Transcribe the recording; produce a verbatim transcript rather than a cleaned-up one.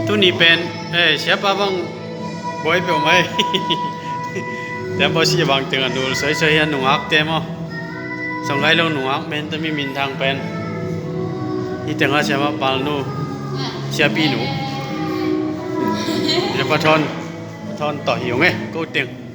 Tuni pen, eh, siapa bang buai peuhmah hi. Tembaw si bang teng a nul soisoi hi a, nungakte maw. Songkai lo nungak men tami minthang pen. Hi teng a siapa palnu, siapi nu. Siapa Thon, Thon tawh hi ung e, ko teng.